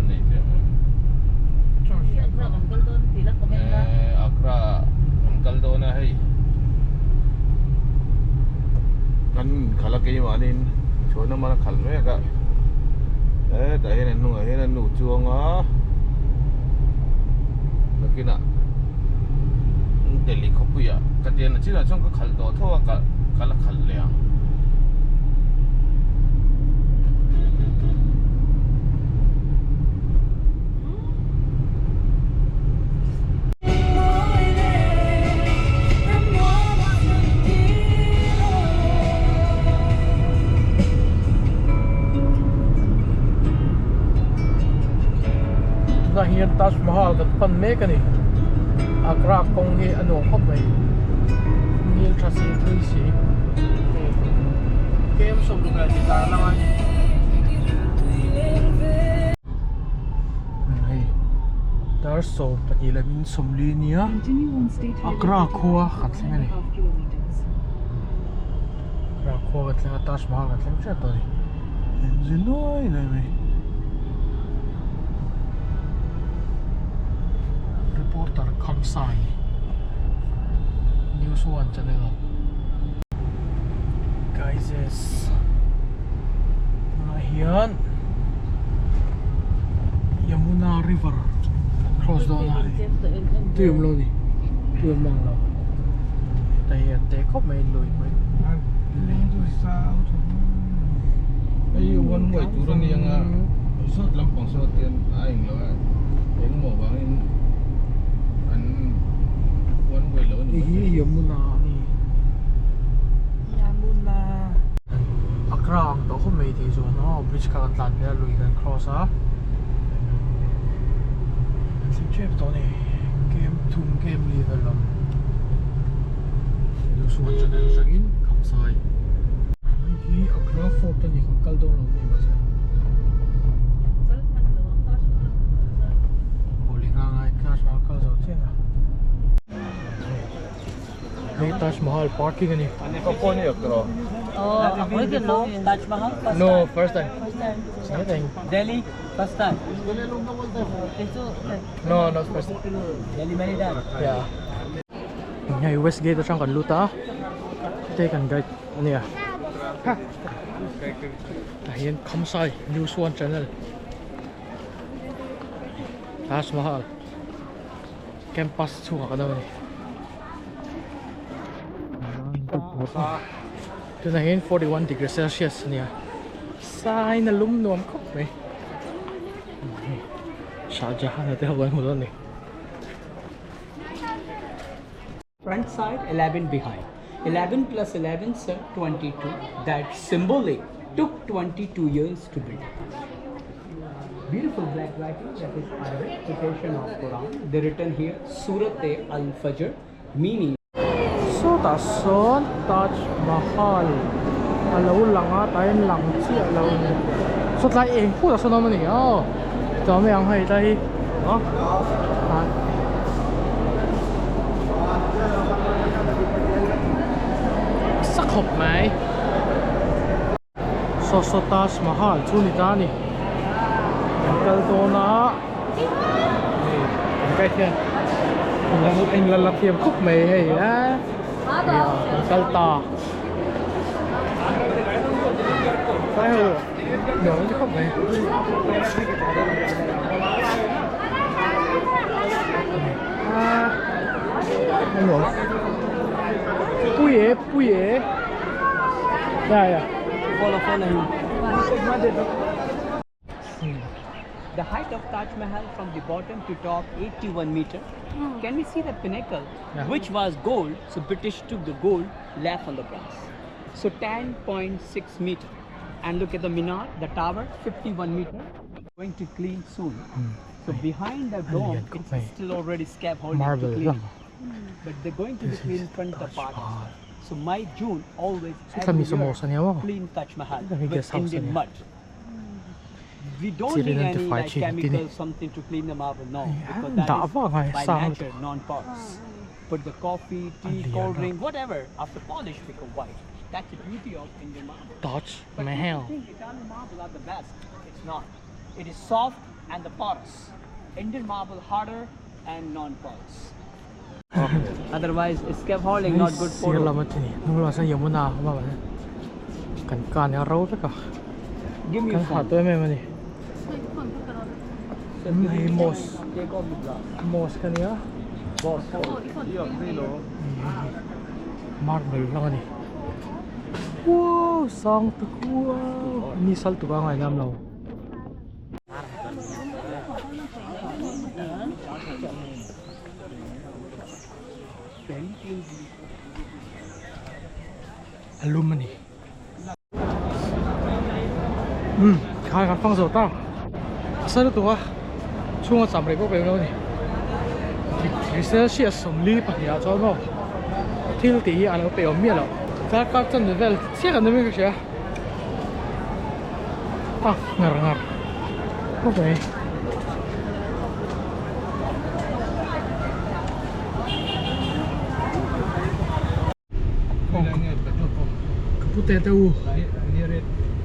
nei tlem em. Agra kan kal dawn tih la comment la. Agra kan kal dawn a hei. Kan khalh a keimahniin chhuan a man a khalh mek a. Hetah hian a hnungah hian a nu chuang a. Nakinah Delhi khawpuiah ka tian a chinah chuan ka khalh tawh tho a ka ka la khalh leh ang. Tunah hian Taj Mahal kan pan mek a ni. Agra kawng hi a nuam khawp mai. Ngil tha si thui si. Hei kem sawmruk leh ti tar lang a ni. Hei dar 12 leh min 40 nia Agra khua kan thleng a ni. Agra khua kan thleng a Taj Mahal kan thleng hrep tawh a ni. Engzi nuai nuai mai. Reporter Khamsai News One channel Guys tunah hian Yamuna River kan cross dawn a tui awm lo ni tui awm mang lo hei hi a te khawp mai lui mai Hei one way tur a ni ang a sawt lampang sawt hian a eng lo a engemaw vangin an one way lo a ni Hei hi Yamuna a ni Yamuna Agra ang tawh khawp mai tih chuan aw bridge kha kan tlan phei a lui kan cross a kan thlen tep tawh a ni kem thum kem li vel lam Lusuan channel atangin Khamsai hei hi Agra fort a ni kan kal dawn lo ni mahse Bawlhhleh ngai Taj Mahal kal zo chiang a. Hei Taj Mahal parking a ni. No, first time. Delhi, first time. No, not first time. Delhi many times. Yeah. Hei West Gate atang kan lut a. Te kan guide a nia. Tah hian Khamsai News One Channel. Taj Mahal. Campus chhungah kan awm a ni. Tunah hian 41 degree celsius a nia. Sain a lum nuam khawp mai. Shah Jahan a te ho kan hmu dawn a ni. Front side 11 behind. 11 plus 11 sir 22. That symbolic took 22 years to build. Beautiful black writing that is Arabic quotation of Quran. They written here Surat Al-Fajr meaning Sawtah sawn Taj Mahal a lo lang a tah hian lang chiah lo a ni sawtlai eng phut ah sawn a awm a ni aw chuan mai ang hei tlai hi ah sa khawp mai. Saw saw Taj Mahal chu ni ta a ni kan kal dawn a hei kan kai hian in la la thiam khawp mai hei a kan kal ta tlai ho nuam an ti khawp mai a nuam pui e pui e. Yeah, yeah. Follow, follow him. The height of Taj Mahal from the bottom to top 81 meter. Can we see the pinnacle, Yeah. which was gold? So British took the gold, left on the brass. So 10.6 meter. And look at the minar, the tower, 51 meter. Going to clean soon. So behind the dome, yeah, it's may. still already scaffolding to Marble. clean. But they're going to be This clean is front the Taj part. as Mahal. well. So my June always Sa every mi sa year, mo sa niya mo. clean Taj Mahal Dami with guest house Indian niya. mud. We don't Siri need ng any defy like chi, tini. chemical something to clean them up. No, because da that is ba ngai by sa nature non-porous. Put the coffee, tea, Aliana. cold drink, whatever. After polish, become white. That's the beauty of Indian marble. Taj But people Mahal. think Italian marble are the best. It's not. It is soft and the porous. Indian marble harder and non-porous. Otherwise, scaffolding not good Sir photo. lam atini hnung lamah sawn Yamuna a awm a mahse kan kan a ro vek a Give me kan your ha phone. tawh em em a ni Sir, give hei me mosque Take off the glass. mosque a nia Boss. Marble hlang a ni wow sang tak wow ni sal tuk a ngainam lo. A lum a ni umm khai kan fang zo ta a sa lutuk a chhunga cham rei bawk lem lo a ni Celsius 42 ah chuan maw thil tih hi a lo pe awm miah loh darkar chanve vel chiah kan awm in ka hria a ngar ngar khawp mai. Ka pu te te u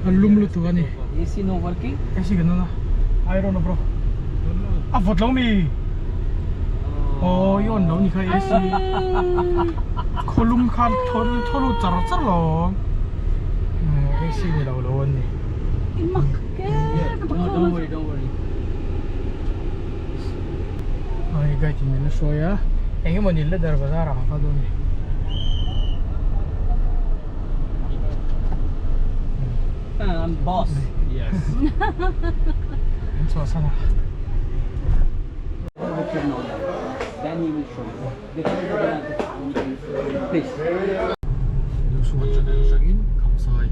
a lum lutuk a ni. AC no working? AC kan on a I don't know bro a vawt lo mi aw i on lo ni kha AC khawlum khan thaw thaw lut char char lo AC ni lo lo an ni. Don't worry, don't worry. Ai guide in min la hruai a eng emaw ni leather bazar ah ka kal dawn a ni. I'm boss. Yes. Min chhuah san a. Then he will show you. Please. Lusuan channel atangin Khamsai.